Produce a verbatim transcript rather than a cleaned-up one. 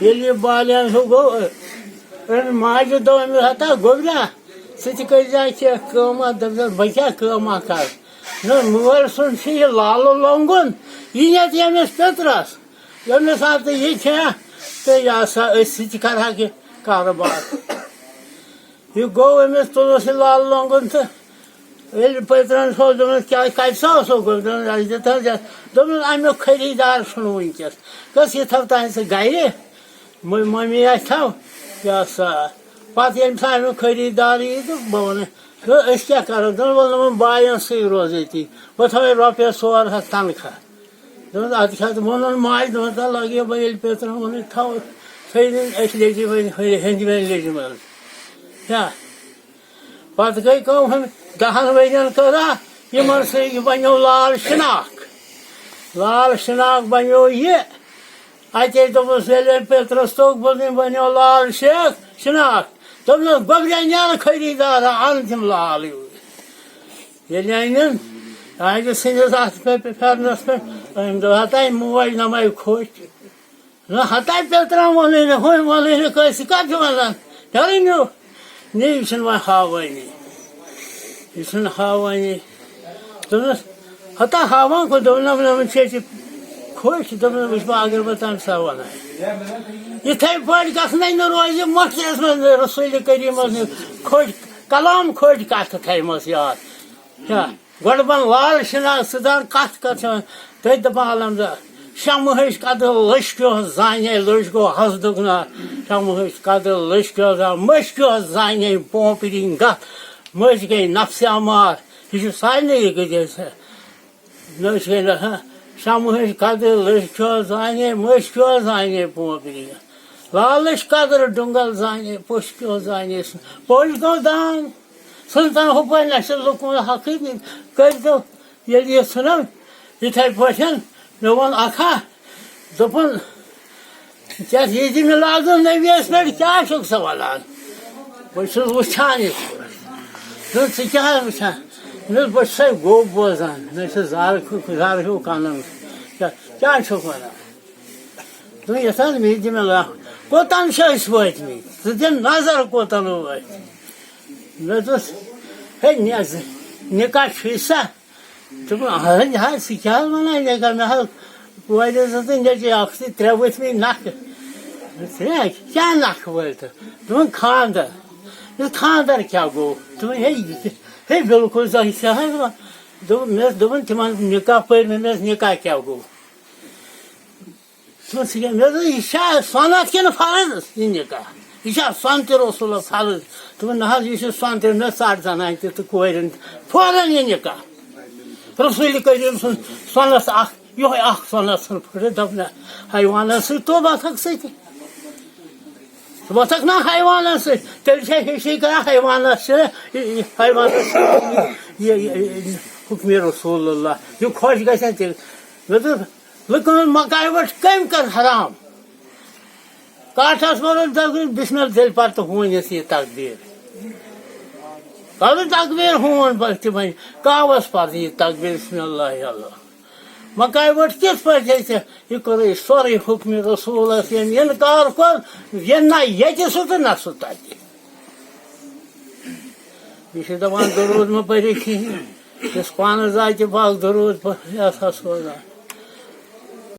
ییٚلہِ یہِ بالیان ہیوٗ گوٚو، أمۍ ماجہِ دوٚپ أمِس، "ہتا گوٚبرا، ژٕ تہِ کٔرۍ زِ کینٛہہ کٲمہ؟" دوٚپنَس، "بہٕ کیٛاہ کٲمہ کَرٕ؟ نہ، مٲلۍ سُنٛد چھُ یہِ لالہٕ لۄنٛگُن، یہِ نٮ۪تہٕ ییٚمِس پیٚترَس، ییٚمِس اَتھ یہِ کھیٚیہ، تہٕ یہِ ہسا أسۍ تہِ کَرٕہاکھ یہِ کارٕبار۔" یہِ گوٚو أمِس، تُلُس یہِ لالہٕ لۄنٛگُن تہٕ ییٚلہِ پیٚترَن سوٗز، دوٚپنَس، "کیٛاہ، کَتہِ سا اوسُکھ؟" دوٚپنَس، "اَسہِ دِتہٕ حظ یَتھ۔" دوٚپنَس، "اَمیُک خریٖدار چھُنہٕ وٕنکیٚس، گٔژھ یہِ تھاو تانۍ سُہ گَرِ، مٔ-، مٔمی آسہِ تھاو، یہِ ہسا۔" پَتہٕ ییٚمہِ ساتہٕ اَمیُک خریٖدار یی تہٕ بہٕ وَنہٕ، تہٕ أسۍ کیٛاہ کَرو؟ دوٚپُن، "وَلہٕ نہٕ وۄنۍ باین سۭتۍ روزِ أتی، بہٕ تھاوَے رۄپیَس ژور ہَتھ تَنخواہ۔" دوٚپُن، اَدٕ کیٛاہ؟ تہٕ ووٚنُن ماجہِ، دوٚپُن، "تَلہٕ لَگہِ بہٕ ییٚلہِ پیٚترَن ووٚنُن، تھاو، تھٲیِن أتھۍ لیٚجہِ منٛز، ہُرِ ہیٚنٛدِ وٮ۪نٛدِ لیٚجہِ منٛز۔" کیٛاہ؟ پَتہٕ گٔے کٲم، ہُم دَہَن ؤرِیَن کٔر اَتھ، یِمَن سۭتۍ یہِ بَنیو لال شِناکھ۔ لال شِناکھ بَنیو یہِ۔ اَتے دوٚپُس، ییٚلہِ أمۍ پیٚترَس توٚگ بوزُن، بَنیو لال شیخ شِناکھ۔ دوٚپنَس، "گۄبریا، نیر خریٖدارا، اَن تِم لال یوٗرۍ۔" ییٚلہِ أنِن، آیہِ سٕنٛدِس اَتھ پٮ۪ٹھ، پھٮ۪رنَس پٮ۪ٹھ، أمۍ دوٚپ، "ہَتاے موج نَمَے کھوٚچ۔" نہ، ہَتاے پیٚترَن ووٚنُے نہٕ، ہُمۍ ووٚنُے نہٕ کٲنٛسہِ، کَتھ چھِ وَنان؟ ڈَرٕنۍ ہیوٗ۔ نہ، یہِ چھُنہٕ وۄنۍ ہاوٲنی۔ یہِ چھُنہٕ ہاوٲنی۔ دوٚپنَس، ہَتا ہاوان کُن؟ دوٚپُن، نہ، نہ، وۄنۍ چھِ أسۍ خۄش۔ دوٚپُن، وٕچھ بہٕ، اگر بہٕ تَمہِ ساتہٕ وَنہٕ۔ یِتھَے پٲٹھۍ گژھنَے نہٕ روزِ مۄخصرَس منٛز رسول کریٖمَس نِش خۄش، کلام خۄش کَتھ تھایمَس یاد۔ کیٛاہ؟ گۄڈٕ بَن لال شِناس سۭتۍ کَتھ کَتھ چھِ وَنان۔ تٔتھۍ دَپان عالم دار، "شمہٕ ہٕچ قدٕر لٔشکیو زانے لٔش گوٚو حسدُک نار۔ شمہٕ ہٕچ قدٕر لٔشکیو زا-، مٔشکیو زانے پونٛپرِنۍ گَتھ۔ مٔشۍ گٔے نفسہِ اَمار۔" یہِ چھُ سارنٕے یہِ گٔے سا۔ مٔشۍ گٔے نہ-، ہا، "شمہٕ ہٕچ قدٕر لٔشکیو زانے، مٔشکیو زانے پونٛپرِنۍ گَتھ۔ لالٕچ قدٕر ڈُنگل زانے، پوٚشکیو زانے سُہ پوٚش گوٚو دان۔" ژھٕن تَن ہُپٲرۍ، نہ چھِ لُکَن حقٕے دِنۍ۔ کٔرۍتو ییٚلہِ یہِ ژھٕنو یِتھَے پٲٹھۍ، مےٚ ووٚن اَکھا، دوٚپُن، "ژےٚ یہِ دِ مےٚ لاگُن نبیَس پٮ۪ٹھ، کیٛاہ چھُکھ ژٕ وَنان؟ بہٕ چھُس وٕچھان یہِ۔ دوٚپُن، ژٕ کیٛاہ حظ وٕچھان؟" مےٚ دوٚپ، "بہٕ چھُسَے گوٚب بوزان، مےٚ چھِ زَرٕ ہیوٗ، زَرٕ ہیوٗ کَنَن۔ کیٛاہ، کیٛاہ چھُکھ وَنان؟" دوٚپُن، "یَتھ حظ مےٚ دِ مےٚ لاکھ۔" "کوٚتَن چھِ أسۍ وٲتۍمٕتۍ؟ ژٕ دِ نظر کوٚتَن وٲتۍ۔" مےٚ دوٚپُس، "ہے، نہِ-، نِکاح چھُے سا؟" دوٚپُن، "اَہَن حظ، ژٕ کیٛاہ حظ وَنان؟ نِکاح، مےٚ حظ کورِ زٕ تہٕ نیٚچوۍ اَکھ سۭتۍ ترٛےٚ ؤتھۍ مٕتۍ نَکھٕ۔" دوٚپُس، "ہے، کیٛاہ نَکھٕ وٲلۍ تہٕ؟" دوٚپُن، "خانٛدر۔" دوٚپُس، "خانٛدر کیٛاہ گوٚو؟" دوٚپُن، "ہے، یہِ کہِ-، ہے، بِلکُل، ژےٚ چھےٚ حظ وَ-، دوٚپُن، مےٚ ٲس، دوٚپُن، تِمَن نِکاح پٔرۍ مےٚ، مےٚ ٲس نِکاح کیٛاہ گوٚو؟" دوٚپُن، "ژٕ کیٛاہ؟" مےٚ دوٚپ، "یہِ چھا سۄنَتھ کِنہٕ فرض یہِ نِکاح؟ یہِ چھا سۄنتہِ رسولَس فرض؟" دوٚپُن، "نہ حظ، یہِ چھُ سۄنتہِ، مےٚ ژَٹ زَنانہِ تہِ تہٕ کورٮ۪ن تہِ فوراً یہِ نِکاح۔ رسول کریٖم سُنٛد سۄنَس اَکھ، یِہوٚے اَکھ سۄنَس ژھٕن پھٕٹِتھ۔" دوٚپ، "نہ، حیوانَس سۭتۍ توٚب اَتھَکھ سۭتۍ۔ ژٕ وَتھَکھ نا حیوانَس سۭتۍ، تیٚلہِ چھےٚ ہِشی کَران حیوانَس چھِ، یہِ، یہِ حیوانَس چھِ یہِ، یہِ، یہِ، یہِ حُکمِ رسول اللہ، یہِ خۄش گژھِ تیٚلہِ۔" مےٚ دوٚپ، لُکَن ہُنٛد مکاے وَٹ کٔمۍ کٔر حرام؟ کاٹھَس منٛز دَزُن بِسمِ اللہ تیٚلہِ پَتہٕ ہوٗنِس یہِ تکبیٖر۔ کَرُن تکبیٖر ہوٗن پَتہٕ تہِ وۄنۍ کاوَس پَتہٕ یہِ تکبیٖر بِسمِ اللہ اللہ۔ مکاے وَٹ کِتھ پٲٹھۍ چھِ ژےٚ یہِ کوٚرُے سورُے حُکمِ رسوٗلَس ییٚمۍ اِنکار کوٚر، یہِ نہ ییٚتہِ سُہ تہٕ نہ سُہ تَتہِ۔ یہِ چھِ دَپان دروٗد مہٕ پٔرِو کِہیٖنۍ، یُس پانَس ذاتِ پاک دروٗد پٔر-، یہِ ہسا سوزان۔